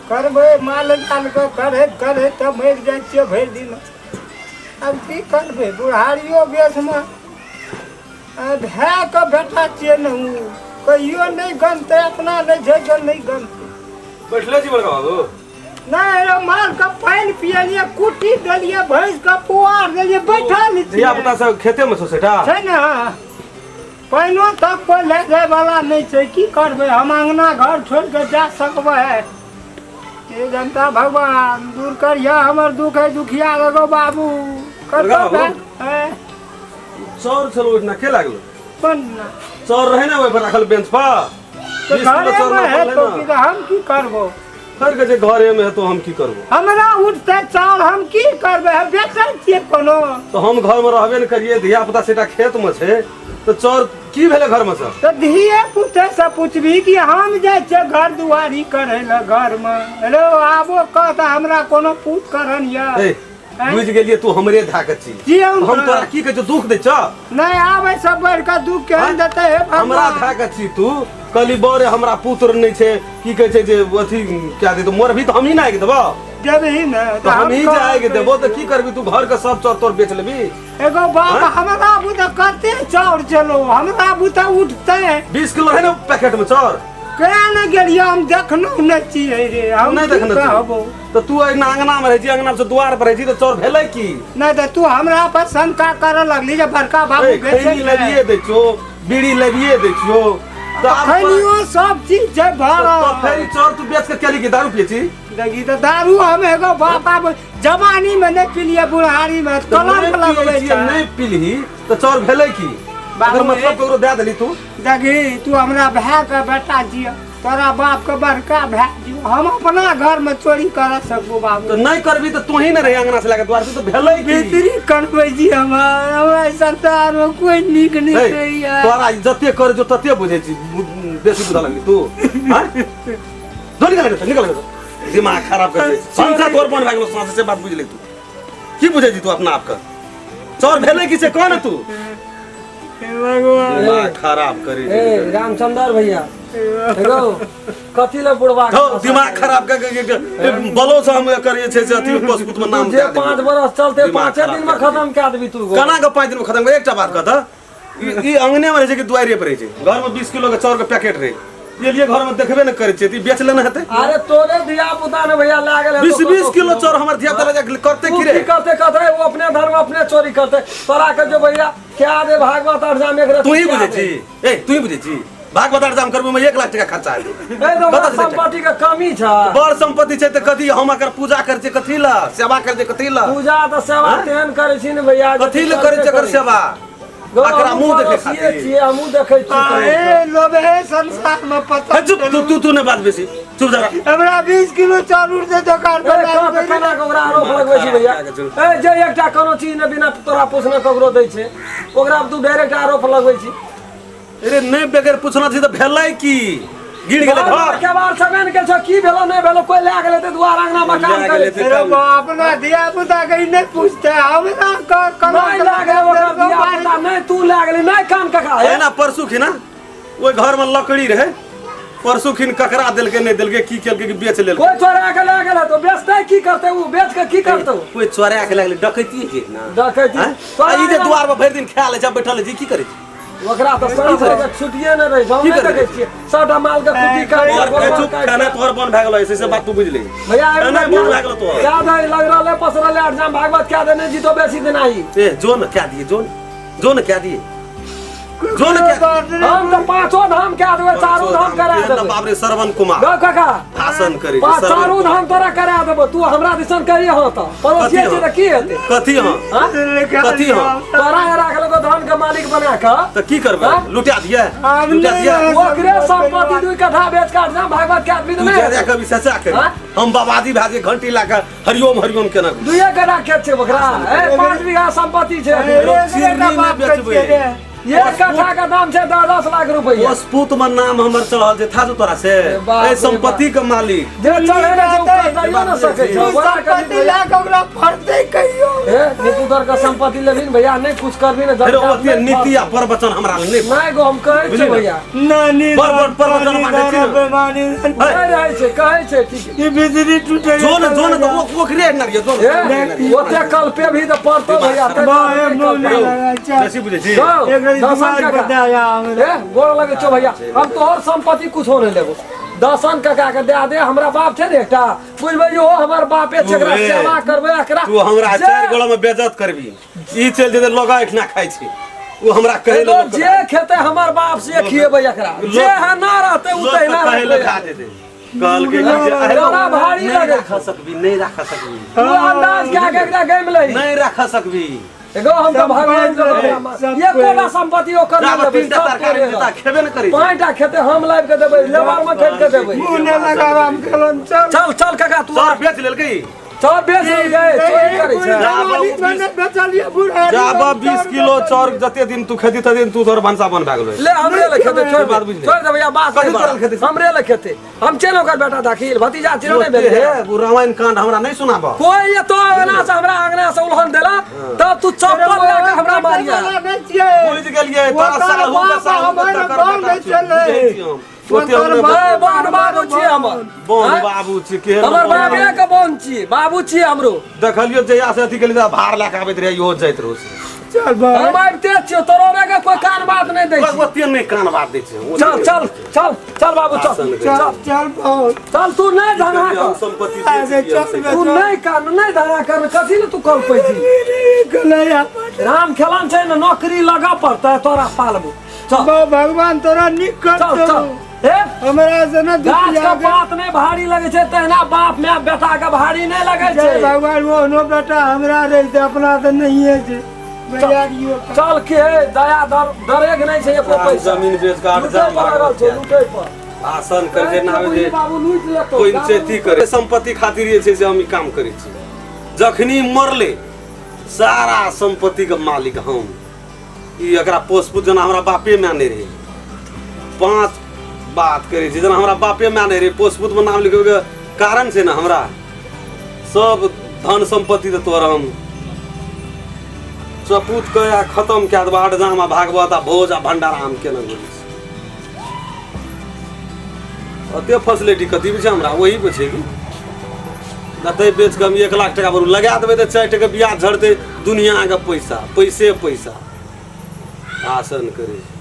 करबै माल जालके करैत करैत तऽ मरि जाइ छियै भरि दिन। आब की करबै बुढ़ारियो बेसमे भायके बेटा छियै ने, ओ कहियो नहि गनतै, अपना नहि छै तऽ नहि गनतै। बैठले छी बड़का बाबू? नहि रे, मालके पानि पियलियै, कुट्टी देलियै, भैंसके पुआर देलियै, बैठल छियै। धिया पुता सब खेते मे छौ सेटा? छै ने, पानिओ तक कोइ लए जायवला नहि छै। की करबै हम? अङ्गना घर छोड़ि कऽ जा सकबै? हे जनता भगवान, दूर करिह हमर दुख है दुखिया एगो बाबू कतौ। बाबू। चाउर छल ओहिठिना, के लागलो? बन्ना। चाउर रहे ने ओहि पर राखल बेंच पर। तऽ 20 किलो घरेमे चाउर हेतौ नापल कि है तऽ ने। हम की करबो? फेर कहै छै घरेमे हेतौ, हम की करबो? हमरा उठतै चाउर, हम की करबै? हम बेचै छियै कोनो? तऽ हम घरमे रहबे ने करियै, धिया पुता सेटा खेतमे छै, तऽ चाउर की भेलै घरमे से? तऽ धिये पुते से पुछबही कि हम जाइ छियै घर दुआरी करै लए घरमे। हेलो, आबो कह तऽ हमरा कोनो पूत करन यऽ। ए, बुझि गेलियै, तू हमरे धए के छी। जी हम हम तोरा की कहै छौ, दुख दै छौ? नहि आबै सब बढ़ि कऽ दुख केहन देतै हे हमरा भगवान। धए के छी तू। कहली बड़े हमरा पुत्र नहि छै, की कहै छै जे अथी क्या दे, मोर भी तऽ हमही ने आगि देबो। देबही ने? तऽ हमही जे आगि देबो तऽ की करबी तू? घर के सब चाउर तोर बेच लेबी? एगो बाप, हमरा बुते कते चाउर चलो, हमरा बुते उठतै? 20 किलो है ने पैकेट में चाउर। केना ने गेलियै, हम देखलहुँ नहि छियै रे, हम नहि की देखने छी? कहबो। तऽ तू एहिना अंगना मे रहै छी, अंगना से दुआर पर रहै छी, तऽ चाउर भेलै की? नहि तऽ तू हमरा पर शंका करऽ लगली जे बड़का बाबू ए, बेचै खैनी छै। लबिए दै छियो, बीड़ी लबिए दै छियो, तऽ आब खैनियो सब चीज छै भरल। तऽ फेर ई चाउर तू बेच के केली की दारू पिए छी? देखी तऽ दारू हम एगो बाप आब जवानी मे नहि पिलियै, बुढ़ारी मे तऽ कलंक नहि लगबै पियै छियै, छै। नहि पीलही तऽ चाउर भेलै की? बाबू, अगर मतलब ककरो दए देली तू। देखी, तू हमरा भाय के बेटा जिय, तोरा बाप के बड़का भाय जियो, हम अपना घर में चोरी कर सकबो बाबू? तऽ नहि करबी तऽ तू ही ने रही अंगना से लए के दुआर पे, तऽ भेलै की? भीतरी कनबै छी हमर, हमरा संसार में कोई नीक नहीं हे, रहैया। तोरा जते कर जो तते बुझै छी, बेसी बुझऽ लगली तू। आँय? जो निकल एतऽ, निकल एतऽ। दिमाग खराब कर दे। संसा तोर बन भए गेलो सांस से बात बुझ ले। तू की बुझै छी तू अपना आपके? चोर भेलै की से कह ने तू। हे भगवान। दिमाग खराब करी। ए रामचंद्र भैया, हेलो, कथी ले बुढ़वा के धौ, दिमाग खराब कर के बलो से हम एकर जे छै से अथी पशुपुत में नाम जे दए देबै। 5 बरस चलते दिमाग 5 खराब दिन में कए देबै। खत्म कए देबी तू गो। केना के 5 दिन में खत्म कर? एकटा बात कह, ई अंगने में रहै छै कि दुआरे पर रहै छै? घर में 20 किलो के चाउर के पैकेट रहै, ये लिए घर में देखबे न करै छियै, तऽ ई बेच लेने हेतै। अरे तोरे धिया पुता ने भैया लागल 20 20 किलो चाउर हमर धिया पुता लए करते तू की रे? की करते? कहते वो अपने धर्म अपने चोरी करते। तोरा के जो भैया क्या दे भागवत अरजाम एक तू ही बुझै छी, ए तू ही बुझै छी, भागवत अरजाम करबै में 1 लाख टका खर्चा हेतै। ए तो कतऽ से देतै? संपत्ति के कमी छ? बड़ संपत्ति छै तऽ कथी हम एकर पूजा करै छियै? कथी लए सेवा करै छियै? कथी लए? पूजा तऽ सेवा तेहन करै छी ने भैया जे कथी लए करै छियै एकर सेवा? एकरा मुँह देखै खातिर? छियै, हमहूँ देखै छियै। ए लोभे संसार में पता हे, चुप तू, तू तू नहि बात बेसी, चुप जरा। हमरा 20 किलो चाउर उठतै दोकान ए, पर। कहाँ तऽ केना कऽ ओकरा आरोप लगबै छी भैया? ए जे एकटा कोनो चीज ने बिना तोरा पूछने ककरो दै छै, ओकरा पर तू डायरेक्ट आरोप लगबै छी। अरे नहि बगैर पूछना छी तऽ भेलै की? गिर गेलै घर? के बार छबे ने केल छौ, की भेलो नहि भेलो, कोई लए गेलै तऽ दुआर अंगना मे काम लए करै गेलै छै। तऽ रे बाप, अपना धिया पुता के ई नहि पूछते, हमरा नहि लए गेलै ओकरा धिया पुता, नहि तू लए गेली, नहि कान कका हे। एना परसू खिना ओहि घर में लकड़ी रहे, परसू खिन ककरा देलकै नहि देलकै, की केलकै कि बेच लेलकै। कोई चोरा के लए गेलै तऽ बेचतै की करतै? ओ बेच के की करतै? कोई चोरा के लगलै, डकैती के ना? डकैती। आँय? आ ई जे दुआर पर भरि दिन खा लै छै, बैठल छै, की करै छै? ओकरा तऽ साँझ बजे छुट्टिए नहि रहै छै। हम की नहि करै देखै छियै, सबटा माल के कुट्टी काटि तोहर कऽ चुप, काटि खाना तोहर बंद भए गेलो, ऐसे से बात तू बुझ ले। भैया। खाना बंद भए गेलो तोहर। क्या दे लग रहल है, पसरल है अठजाम भागवत, क्या दे नहीं जीतो बेसी दिन आई। ए जो न क्या दिए, जो न, जो न क्या दिए, जो न क्या। हम तऽ पांचो धाम कए देबै, चारू धाम करा देबै। बाप रे, श्रवण कुमार गौ काका भाषण करै छै, पाँच श्रवण चारू कुमार। धाम तोरा करा देबो, तू हमरा दिसन कही। हँ तऽ पड़ोसिए कथी छी तऽ की हेतै? कथी? हँ। हाँ? कथी? हँ। तोरा एरा के लोग धान के मालिक बना कऽ तऽ की करबै? हाँ? लुटा दिए? हम लुटा नहि दिए? रहब। ओकरे संपत्ति 2 कट्ठा बेच के अठजाम भागवत के आदमी तू तऽ जा नहि जा कभी सचा कर। हाँ? हम बाबाजी भाजी घंटी ला के हरिओम हरिओम केना? 2 कट्ठा खेत छै ओकरा, ए 5 बीघा संपत्ति छै। चिरनी नहि बेचबै। एक कट्ठा के दाम छै 10 लाख रुपैया। पोसपूत में नाम हमर चढ़ल छै, था जो तोरा से। ए बाप ए रे संपत्ति के मालिक जे चढ़े ने छै, ओ कटाइयो न सकै छै। ई ओकरा कथी संपत्ति भैया? लए कऽ ओकरा फड़तै कहियो। ए निपुतर के संपत्ति लेबही ने भैया, नहि कुछ करबी ने फेर जनता ओते नहि नीति आ प्रवचन हमरा लग नहि। नहि गो, हम कहै बुझली छियै ने? भैया। नानी बड़ बड़ प्रवचन बाँटै छी ने। बेमानी। नहि रहै छै, कहै छै ठीक। ई बिजली टूटे। जो न, जो न तऽ ओकरे नरियो जो ए ओते कल्पे भी तऽ पड़तो भैया, तै बा, दुआरे ए, नहि मौली कल्पे। लगा, चल। बेसी बुझै छी। जाओ, एक रति दर्शन दिमाग काका। बताया हमरा। ए गोर लगै छौ भैया, हम तोहर संपत्ति कुछो नहि लेबो। दर्शन काका के दए दे, हमरा बाप छै ने एकटा, बुझबै इहो हमर बापे छै, एकरा तू ए, सेवा करबै एकरा। तू हमरा जे- चारि गोला में बेइज्जत करबी। ई चलि जेतै, लगा एखना खाइ छी, ओ हमरा कहै एगो लए जे खेतै हमर बाप से खिएबै एकरा, जे है ना रहतै ओ लोक तहिना तऽ कहै लए रखबै। खा जेतै। कहलकै कि जे अरे तोरा भारी नहि लगै राख सकबी, नहि राख सकबी। तू अंदाज क्या के एकरा गैम लही। नहि राख सकबी। एगो हम तऽ भगवान सब एकोटा संपत्ति ओकर नहि जाबे लेबै, तीनटा सब तरकारी तोरे देता रहत। खेबे ने करै छै। पाँचटा खेते हम लाबि के देबै, लेबर में खरीद के देबै। मुँह नहि लगाब हम कहलन चल। चल चल काका तू। सर बेच लेलकै। चल बेच लेलकै, चोरी करै छै। बेचलिए बुढ़ारी। जाबे 20 किलो चाउर जते दिन तू खेती तते दिन तू तोहर भनसा बन भए गेलो। ले हमरे ले खेते, छोड़ बात बुझली। छोड़ दे भैया, बात कथी नहीं तोरा बढ़ा। खेतै? हमरे ले खेते, हम चल ओकर बेटा दाखिल भतीजा चिरो नहीं भेल। हे, ओ रामायण कांड हमरा नहि सुनाब। कोई ये तो अंगना से हमरा अंगना से उलहन देला तब तू चप्पल लेके हमरा मारिया। बुझि गेलियै तोरा ओकर साहु के बाप साहु के हमर टक्कर बाप बेटा नहि छियौ, छलै। बुझै छियौ हम। ओते ओकर हमरे बाप बान बाबू छियै हमर। बोन आँय? बाबू छी केहन हमर बोन बाबे बाबू। के बोन छियै, बाबू छियै हमरो। देखलियौ जहिया से अथी केलियै तऽ भार लए कऽ आबैत रहै, इहो जाइत रहौ से। चल बा। हम आबिते छियौ, तोरो रे के कोई कान बात नहि दै छै। ओते नहि कान बात दै छै। ओ चल नहि- चल चल चल बाबू चल। आसन चल चल बहुत। चल तू नहि धंधा हम कर। संपत्ति अरे बेच दियै, हम चल से। तू नहि कान नहि धंधा कर, कथी ले तू कल्पै छी? राम खेलन छै ने, नौकरी लगऽ पड़तै तोरा पालबो। चल। भगवान तोरा नीक चल करतौ। चल ए हमरा से न गाछ दुखिया के पात नहि भारी लगै छै तहिना बाप माय बेटा के भारी नहि लगै जय छै। भगवान ओहनो बेटा हमरा रहिते, अपना तऽ नहिए छै भैयारियो। चल के दया दर दरेग नहि छै एको राम पैसा। जमीन बेच कऽ आठ लूटै जाम पर लागल छै, लूटै पर। आसन कर जे नाम जे बाबू लूटि लेतौ। पंचायती करे संपत्ति खातिर जे छै से हम ई काम करै छी। जखनी मरले सारा संपत्ति के मालिक हम। ई एकरा पोसपुत जेना हमरा बापे माय नहि रहै। पांच बात करै छी जेना हमरा बापे माय नहि रहै। पोसपुत में नाम लिखबै के कारण छै ने, हमरा सब धन संपत्ति तऽ तोहर हम चपूत के आ खत्म कए देबऽ। अठजाम आ भागवत आ भोज आ भंडारा हम केना बोलै छी। ओते फैसिलिटी कथी छै हमरा, वही पे छै कि नतै बेच कऽ हम 1 लाख टका भरू लगा देबै तऽ 4 टका ब्याज झड़तै। दुनिया के पैसा पैसे पैसा आसन करै छै।